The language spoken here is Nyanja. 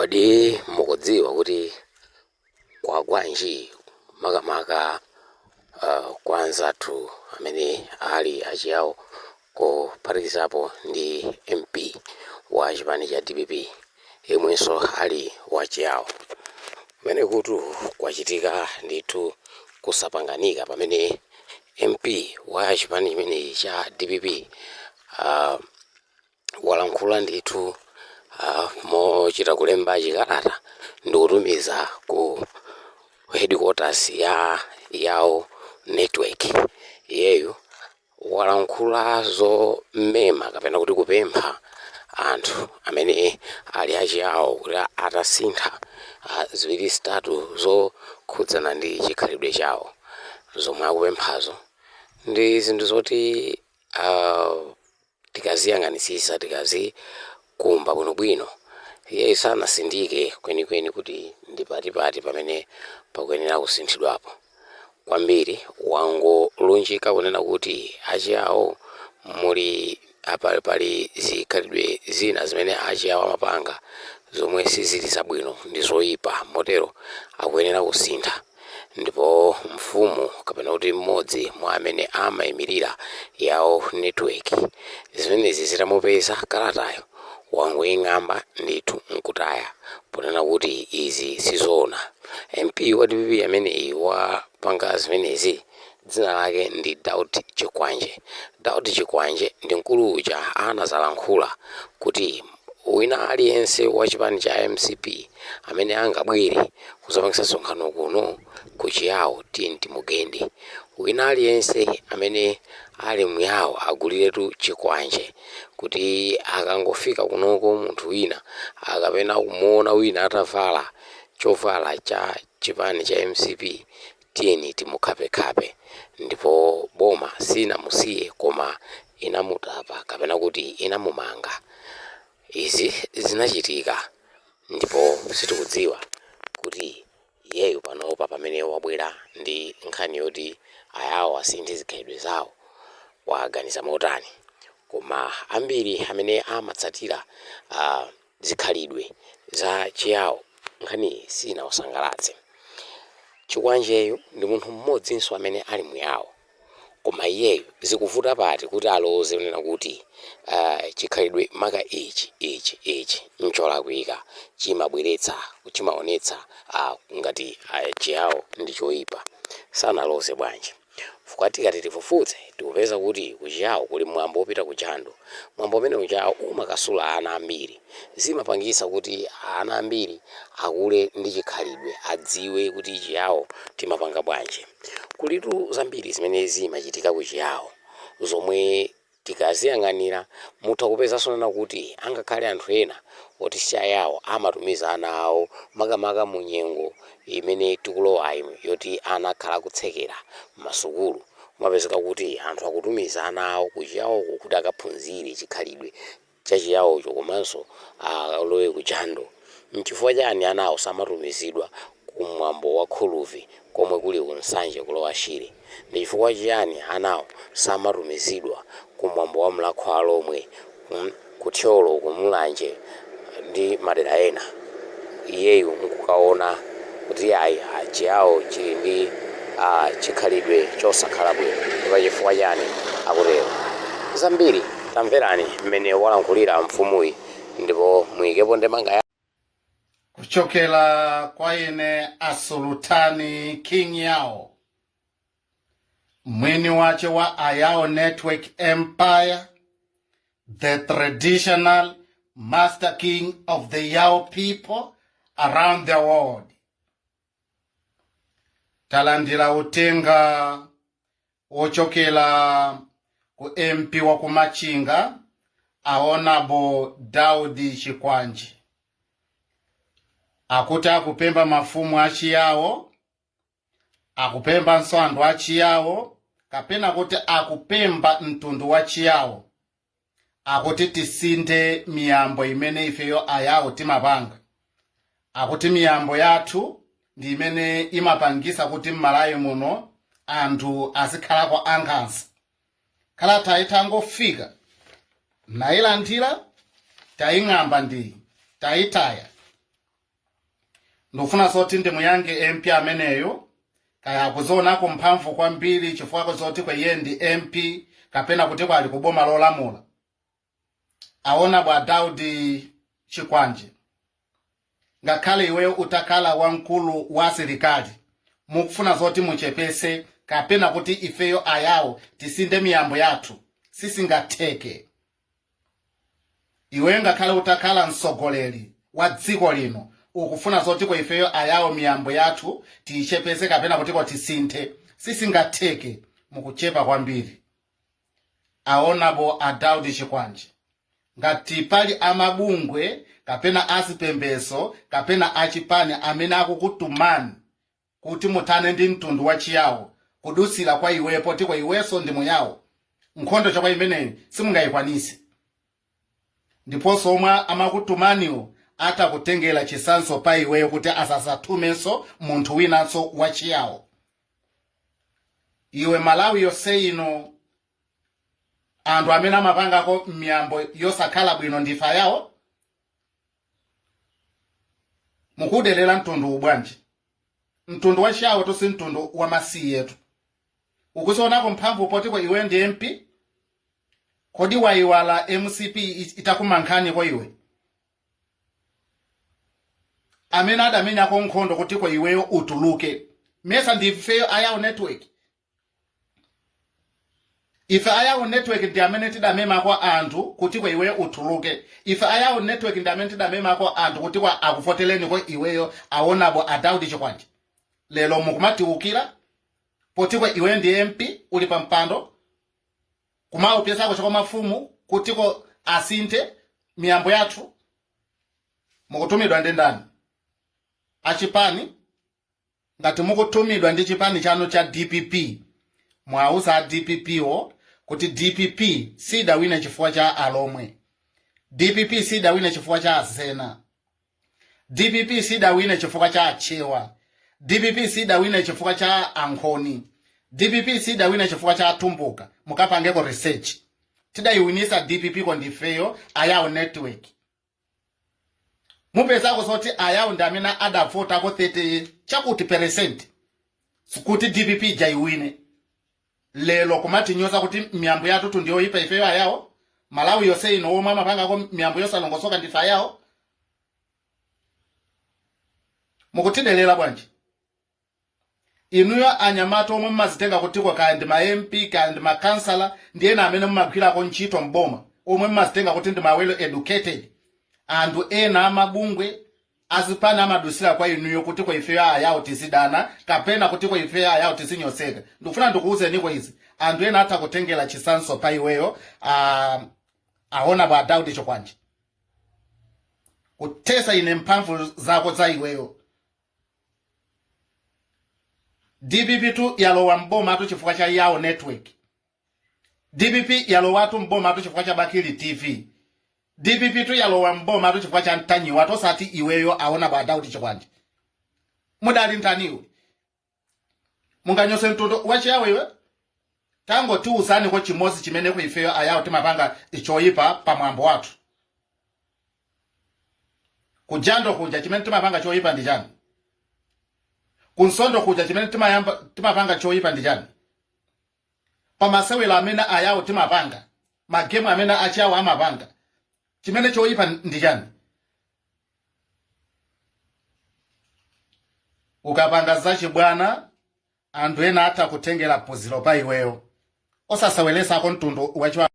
Kodi mukudziwa kuti kwagwanji makamaka kwa anzathu amene ali achiyawo, kuphatikizapo ndi MP wa chipani cha DPP yemwenso ali wachiyawo, kumene kutu kwachitika ndithu kusapanganika, pamene MP wa chipani chimenechi cha DPP walankhula ndithu mochita kulemba chikalata ndikutumiza ku headquarters ya Yao Network? Iyeyu walankhula zomema kapena kuti kupempha anthu amene ali achiyawo kuti atasintha ziwiri zitatu zokhudzana ndi chikhalidwe chawo. Zomwe akupemphazo ndi zinthu zoti tikaziyang'anisisa, tikazikumba bwinobwino, iye sanasindike kwenikweni kuti ndi patipati pamene pakuyenera kusinthidwapo kwambiri. Wangolunjika kunena kuti achiyawo muli apa, pali zikhalidwe zina zimene achiyawo amapanga zomwe sizili zabwino, ndi zoyipa, motero akuyenera kusintha. Ndipo mfumu, kapena kuti mmodzi mwa amene amayimirira Yao Network, zimenezi zitamupeza, kalatayo wangoying'amba ndithu nkutaya, ponena kuti izi sizoona. MP wa DPP ameneyi wapanga zimenezi dzina lake ndi Daud Chikwanje. Daud Chikwanje ndi mkulu uja anazalankhula kuti wina aliyense wa chipani cha MCP amene angabwere kuzapangisa msonkhano kuno kuchiyawo, tiyeni timugende. Wina aliyense amene ali muyawo aguliretu chikwanje, kuti akangofika kunoko munthu wina akapena kumuona wina atavala chovala cha chipani cha MCP, tiyeni timukhapekhape. Ndipo boma sinamusiye, koma inamutapa kapena kuti inamumanga. Izi zinachitika, ndipo sitikudziwa kuti iyeyo panopa pamene wabwera ndi nkhani yoti ayawo asinthe zikhalidwe zawo, waganiza motani. Koma ambiri amene amatsatira zikhalidwe za chiyawo, nkhaniyi sinawasangalatse. Chikwanjeyo ndi munthu mmodzinso amene ali muyawo, koma iyeyo zikuvuta pati kuti aloze kunena kuti chikhalidwe maka ichi, ichi, ichi ncholakwika, chimabweretsa, chimaonetsa ngati chiyawo ndi choyipa? Sanaloze bwanji? Fuka tikati tifufuze, tikupeza kuti kuchiyawo kuli mwambo wopita ku jando. Mwambo umene ujawo umakasula ana ambiri, zimapangisa kuti ana ambiri akule ndi chikhalidwe, adziwe kuti chiyawo timapanga bwanji. Kulitu zambiri zimene zimachitika kuchiyawo zomwe tikaziyang'anira mutha kupezanso nena kuti angakhale anthu ena oti si ayawo amatumiza ana awo, makamaka mu nyengo imene tikulowayi yoti ana akhala akutsekera masukulu, kumapezeka kuti anthu akutumiza ana awo kuchiyawoko kuti akaphunzire chikhalidwe chachiyawocho komanso alowe kujando. Nchifukwa chani anawo samatumizidwa kumwambo wa Khuluvi komwe kuli ku Nsanje kulowa Shire? Ndi chifukwa chiyani anawo samatumizidwa kumwambo wa Mlakho Alomwe kuThyolo, kuMulanje ndi madera ena? Iyeyu nkukaona kuti ayi, chiyawo chili ndi chikhalidwe chosakhala bwino. Ndipo chifukwa chani akutero? Zambiri tamverani mmene walankhulira mfumuyi, ndipo muyikepo ndemanga ya. Kuchokera kwa ine Asulutani King Yao, mwini wace wa Ayao Network Empire, the traditional master king of the Yao people around the world. Talandira utenga wochokera ku MP wa kuMachinga, Honorable Daudi Chikwanje, akuti akupemba mafumu achiyawo, akupembanso anthu achiyawo, kapena kuti akupemba mtundu wa Chiyawo, akuti tisinthe miyambo imene ifeyo Ayawo timapanga. Akuti miyambo yathu ndi imene imapangisa kuti m'Malawi muno anthu azikhalako ankhanza. Kalata itangofika, nayilandira, taying'amba ndi tayitaya. Ndikufuna zoti ndimuyange MP ameneyo, kaya akuzionako mphamvu kwambiri chifukwa zoti kwa iye ndi MP kapena kuti kwali kuboma lolamula. Aona bwa Daudi Chikwanje, ngakhale iweyo utakhala wamkulu wa asilikali, mukufuna zoti muchepese kapena kuti ifeyo Ayawo tisinde miyambo yathu, sisingatheke. Iweyo ngakhale utakhala mtsogoleri wa dziko lino, ukufuna zoti kwa ifeyo Ayawo miyambo yathu tiyichepese kapena kutiko tisinthe, sisingatheke. Mukuchepa kwambiri. Aonapo a Daudi Chikwanje, ngati pali amabungwe kapena azipembedzo kapena achipani amene akukutumani kuti muthane ndi mtundu wa Chiyawo kudusira kwa iwepo, tiko iwenso ndi Muyawo, nkhondo chakwa imeneyi simungayikwanise. Ndiponso omwe amakutumaniwo atakutengera chisanzo pa iweyo kuti asasatumenso munthu winanso wa Chiyawo. Iwe, Malawi yonse ino, anthu amene amapangako miyambo yosakhala bwino ndife Ayawo? Mukudelera mtundu ubwanji? Mtundu wa Chiyawo tosi mtundu wa masiyetu. Ukuzionako mphamvu potiko iwe ndi MP? Kodi wayiwala MCP itakumankhaniko iwe, amene adamenyako nkhondo kutiko iweyo utuluke? Mesa ndifeyo Ayawo Network? Ife Ayawo Network ndi amene tidamemako anthu kutiko iweyo utuluke. Ife Ayawo Network ndi amene tidamemako anthu kutiko akuvoteleniko iweyo, aonabo a Daudi Chikwanje. Lero mukumatiukira potiko iweyo ndi MP, uli pa mpando, kumaupyesako chakwa mafumu kutiko asinthe miyambo yathu. Mukutumidwa ndi ndani? Achipani? Ngati mukutumidwa ndi chipani chanu cha DPP, mwauza a DPP wo kuti DPP sidawine chifukwa cha Alomwe, DPP sidawine chifukwa cha Azena, DPP sidawine chifukwa cha Achewa, DPP sidawine chifukwa cha Ankhoni, DPP sidawine chifukwa cha Atumbuka. Mukapangeko research. Tidayiwinisa DPP ko ndifeyo Ayawo Network. Mupezako zoti Ayawo ndi amene adavotako 30 chakuti percent kuti DPP jaiwine. Lero kumatinyoza kuti miyambo yathu ndiyoyipa ifeyo Ayawo. Malawi yonse ino, omwe amapangako miyambo yosalongosoka ndife Ayawo? Mukutidelera bwanji inuyo anyamata omwe mmazitenga kutiko kaya ndi ma MP, kaya ndi makansala, ndi ena amene mumagwirako ntchito mboma, omwe mmazitenga kuti ndi ma well educated? Anthu ena amabungwe, azipani amadusira kwa inuyo kuti kwa ifeyo Ayawo tizidana kapena kuti kwa ifeyo Ayawo tizinyozeka. Ndikufuna ndikuwuzeniko izi: anthu ena atha kutengera chisanzo pa iweyo, aona bwa Daudi Chikwanje, kutesa ine mphamvu zako za iweyo. DPP tu yalowa mboma tu chifukwa cha Yawo Network. DPP yalowatu mboma tu chifukwa cha Bakili TV. DPP tu yalowa mboma tu chifukwa cha Mtanyiwa, tosati iweyo, aona bwa Daudi Chikwanje. Mudali ntaniwe munganyose mtundu wachiyawo iwe? Tangotiuzaniko chimodzi chimene ku ifeyo Ayawo timapanga choyipa pamwambo wathu kujando kuja. Chimene timapanga choyipa ndi chani? Kunsondo kuja, chimene timapanga choyipa ndi chani? Pamasewero amene Ayawo timapanga, magemu amene achiyawo amapanga, chimene choyipa ndi chani? Ukapanga zachibwana, anthu ena atha kutengera phunziro pa iweyo. Osasewelesako mtundu wachiwa.